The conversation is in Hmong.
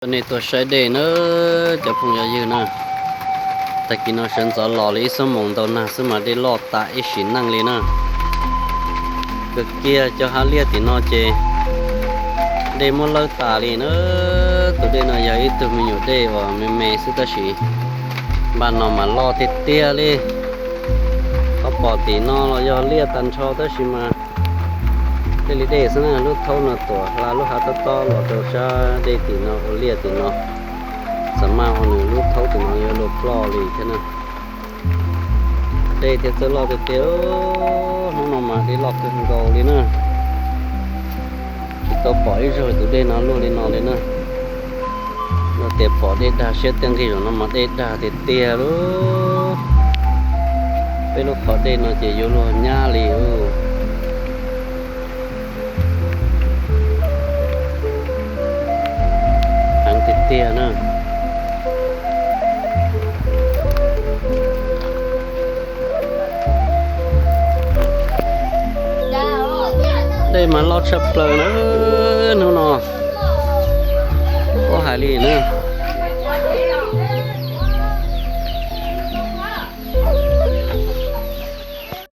Coj nej tuaj saib dej na, cov phooj ywg na. Tag kis no sawv ntxov los li ib xuab moos ntau nag xwb mas dej loj tas ib sim neej li na. Kawg kiag cov hav liaj tim no ces dej muab lawb tas li na. Tus dej no yog ib tug me nyuam dej uas me me xwb tab sis npaj no mas loj tiag tiag li. Koj pom tim no los yog liaj tag nrho tab sis mas dej li dej xwb na. Lub thaub no tuam hla lub hav tob tob los rau sab dej tim no ua liaj tim no. Txawm maj ua nws lub thaub tim no yuav luag ploj li thiab na. Dej thiaj txawj loj tiag tiag. Hnub no mas dej loj kawg nkaus li na. Tsis tau pom ib zaug tus dej no luaj li no li na. Luag tias pom dej dag siab tiag, nqig zaum no mas dej dag tiag tiag lauj. Peb lub qhov dej no ces yuav luag nyab li lauj. Heev tiag tiag na. Dej mas loj tshaj plaws na, hnub no. Ua hais li na.